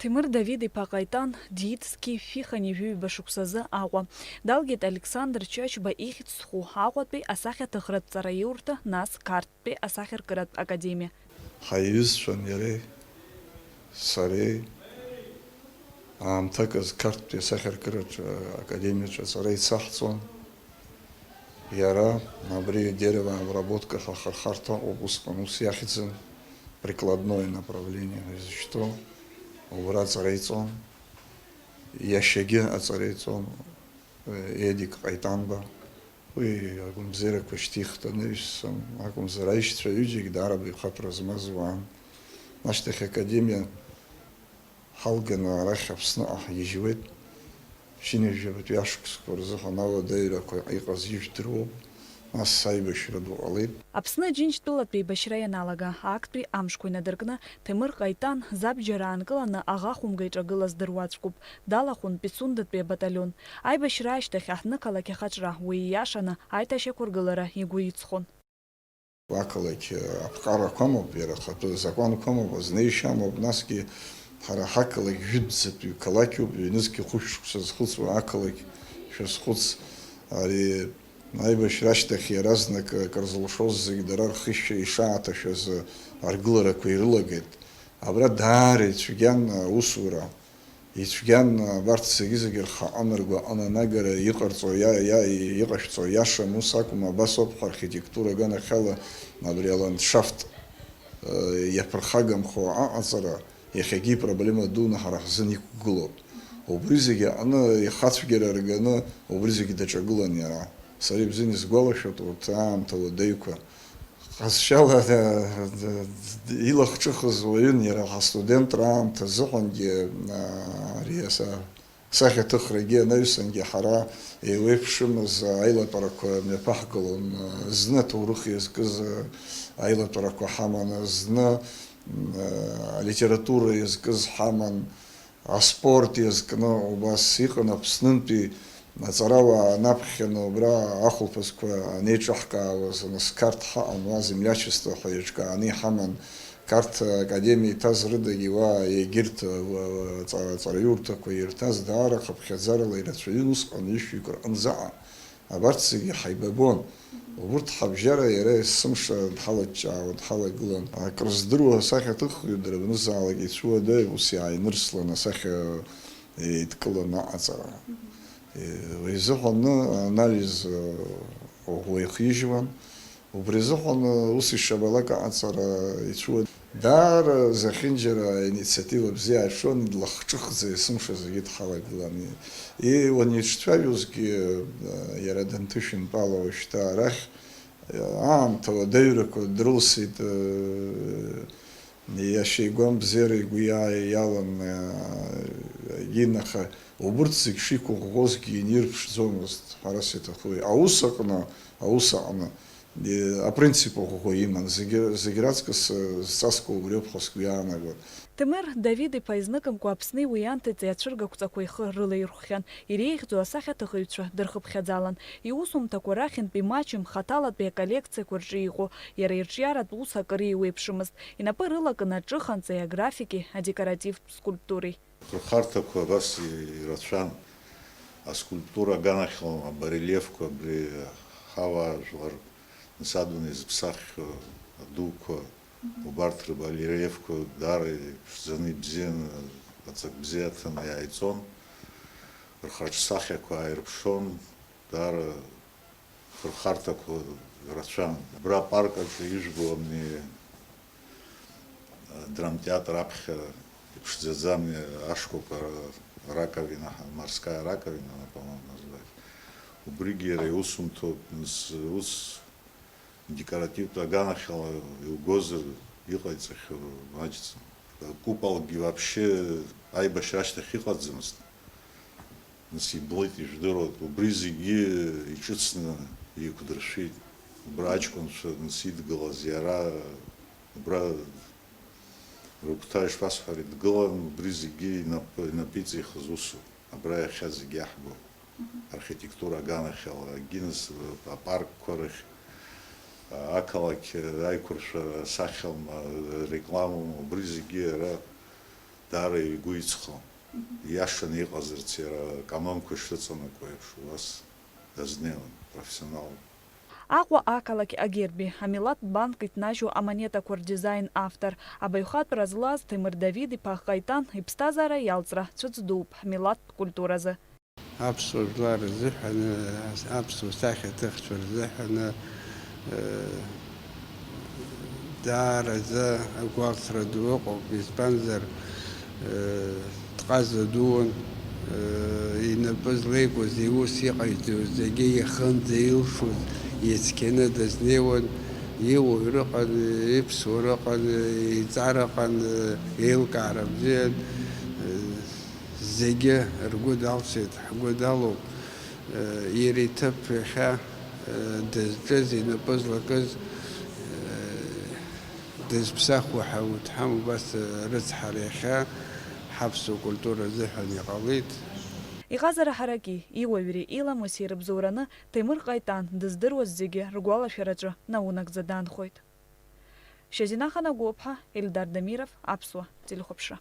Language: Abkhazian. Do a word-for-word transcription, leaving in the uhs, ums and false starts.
Ҭемыр Давид-иԥа Ҟаитан диит зқьи шәи хынҩажәи ҩба шықәсазы Аҟәа. Далгеит Александр Чачба ихьӡ зху Аҟәатәи асахьаҭыхратә ҵараиурҭа, нас Қарҭтәи асахьаркыратә академиа. Ҳаиҩызцәан иареи сареи аамҭак азы Қарҭтәи асахьаркыратә академиаҿы аҵара ицаҳҵон. Иара абри дерево обработка ҳәа ахырхарҭа ыҟоуп, усҟан ус иахьӡын, прикладное направление ҳәа изышьҭоу, убра аҵара иҵон, иашьагьы аҵара иҵон, Едик Ҟаитанба. Уи агәамзеирақәа шьҭихт анаҩсан акәымзар, аишьцәа ҩыџьагь даара абаҩхатәра змаз уаан. Ашьҭахь академиа ҳалганы арахь Аԥсныҟа ҳгьежьуеит. Ԥшьынҩажәабатәи ашықәсқәа рзыҳәан ауадаҩрақәа иҟаз ижәдыруоуп, нас аибашьра ду ҟалеит. Аԥсны Џьынџьтәылатә еибашьра ианалага, актәи амшқәа инадыркны, Ҭемыр Ҟаитан забџьар аанкыланы аӷа хәымга иҿагылаз дыруаӡәкуп, далахәын Пицундатәи абаталион. Аибашьра ашьҭахь аҳҭнықалақь ахаҿра уи ииашаны аиҭашьақәыргылара игәы иҵхон. Ақалақь аԥҟарақәа амоуп, иара ахатәы азакәанқәа амоуп, азнеишьа амоуп, насгьы ҳара ҳақалақь жәытәӡатәи қалақьуп, ҩнызқьи хәышә шықәса зхыҵуа ақалақь шәазхәыц. Ари аибашьра ашьҭахь иаразнак акыр зылшоз зегь дара рхышьа ишааҭашәаз аргыларақәа ирылагеит. Абра даара ицәгьан аусура. Ицәгьан абарҭ зегьы-зегьы рхаҟан, ргәаҟын, анагара иҟарҵо, иа-, иа-, иҟашәҵо иашам, ус акәым, абас ауп ҳәа архитектура аганахьала абри аландшафт, э, иаԥырхагамхо аҟаҵара иахьагьы ипроблема дуны ҳара ҳзын иқәгылоуп. Убри зегьы аҟны ихацәгьара рганы, убри зегьы даҿагылан иара. Сара ибзианы исгәалашәоит урҭ аамҭа уадаҩқәа. Ҟазшьала, э, д-, д-, илахҿыхыз уаҩын иара ҳастудентра аамҭа азыҳәангьы, а, ари аса-, асахьаҭыхрагьы анаҩсангьы ҳара еиуеиԥшымыз аилатәарақәа мҩаԥаҳгалон. Зны аҭоурых иазкыз, а, аилатәарақәа ҳаман, зны, м, а, алитература иазкыз ҳаман. Аспорт иазкны убас иҟан Аԥснынтәи аҵарауаа анаԥхьаны убра ахәылԥазқәа анеиҿаҳкаауаз, нас Қарҭ ҳаҟан, уа землячество ҳәа еиҿкааны иҳаман, Қарҭ академиа иҭаз рыдагьы уа егьырҭ, уа, уа, ҵа-, ҵараиурҭақәа ирҭаз даара хыԥхьаӡарала ирацәаҩын усҟан ҩышәҩык рҟынӡаҟа. Абарҭ зегьы ҳаибабон. Убырҭ ҳабжьара иара есымша дҳалыҷҷаауан, дҳалагылан. Акрыздыруа асахьаҭыхҩы дара рнызаалак ицәуадаҩ ус иааинырслан асахьа еидкыланы аҟаҵара. Е, уи изыҳәан анализ, э, ӷәӷәа ихижьуан. Убри азыҳәан, э, ус ишабалак аҟаҵара ицәуадаҩ. Даара зехьынџьара аинициатива бзиа ааиршон, длахҿыхӡа есымша зегьы дҳалагылан. И-, уаниҿцәажәозгьы, иара данҭышәынтәала уажәшьҭа арахь, аамҭа уадаҩрақәа дрылсит, иашьа игәамбзиара игәы иаа-, иалан, егьин, аха убырҭ зегь шиқәыӷәӷәозгьы инирԥшӡомызт, ҳәарас иаҭаху, аус аҟны, аус аҟны. Е, апринцип ӷәӷәа иман, зегьы, зегь раҵкыс, э, зҵазкуа убриоуп ҳәа сгәы иаанагон. Ҭемыр Давид-иԥа изныкымкәа Аԥсни уи анҭыҵи ацәыргақәҵақәа ихы рылаирхәхьан, иреиӷьӡоу асахьаҭыхыҩцәа дырхыԥхьаӡалан. Иусумҭақәа рахьынтәи маҷым хаҭалатәи аколлекциақәа рҿы иҟоу, иара ирҿиаратә ус акыр еиуеиԥшымызт, инапы рылакын аҿыханҵеи аграфики, адекоративтә скульптуреи. Ахырхарҭақәа абас ирацәан, аскульптура аганахьала абарельефқәа, абри ҳауаажәлар, нас адунеи зыԥсаххьоу адуқәа, убарҭ рбарельефқәа даара иԥшӡаны, ибзианы, аҵак бзиа аҭаны иааиҵон, рхаҿсахьақәа ааирԥшуан, даара Хырхарҭақәа рацәан. Абра апарк аҿы ижәбо абни, а, драмтеатр аԥхьа иԥшӡаӡам, ашкәакәа ра-, раковина, морская раковина, она, по-моему, называется. Убригьы иара иусумҭоуп, нас ус декоративтә аганахьала иугозар, иҟаиҵахьоу маҷӡам. Акуполгьы вообще аибашьра ашьҭахь иҟаӡамызт. Нас иблит, ижәдыруеит, убри зегьы иҿыцны еиқәдыршәеит. Убра аҷкәынцәа, нас идгылаз иара, убра рыгәҭа ишԥасҳәари, дгылан, убри зегьы инап-, инапы иҵихыз усуп. Абра иахьа зегьы иаҳбо. Мгм. Архитектура аганахьала, агинс, апаркқәа рахь, ақалақь аиқәыршәара, асахьалма, арекламалма, убри зегьы иара Даара игәы иҵхо, ииашаны иҟазарц, иара аканонқәа ишрыҵанакуа еиԥш, убас дазнеиуан, профессионалын. Аҟәа ақалақь Агерби амилаҭтә банк иҭнажьу амонетақәа рдизаин автор, абаҩхатәра злаз Ҭемыр Давид-иԥа Ҟаитан иԥсҭазаара иалҵра цәыӡ дууп ҳмилаҭтә культуразы. Аԥсуа жәлар рзыҳәан, аԥсуа сахьаҭыхцәа рзыҳәан, э, даараӡа агәаҟра ду ыҟоуп, избанзар, э, дҟаза дуун, э, инапы злеикуаз, иус иҟаиҵоз зегьы ихынӡа илшоз ицқьаны дазнеиуан, иуаҩ рыҟан, иԥсуа рыҟан, иҵара ыҟан, еилкаара бзиан, э, зегьы ргәы далсит, ҳгәы далоуп, э, иара иҭыԥ иахьа, э, дызҿыз, инапы злакыз, э, дызԥсахуа ҳәа удҳам, убас, э, рыцҳара иахьа ҳаԥсуа культура азыҳәан иҟалеит. Иҟазара ҳараки, иуаҩри, иламыси рыбзоураны Ҭемыр Ҟаитан дыздыруаз зегьы ргәалашәараҿы наунагӡа даанхоит. Шьазина Ханагәыԥҳа, Ельдар Дамиров, Аԥсуа телехәаԥшра.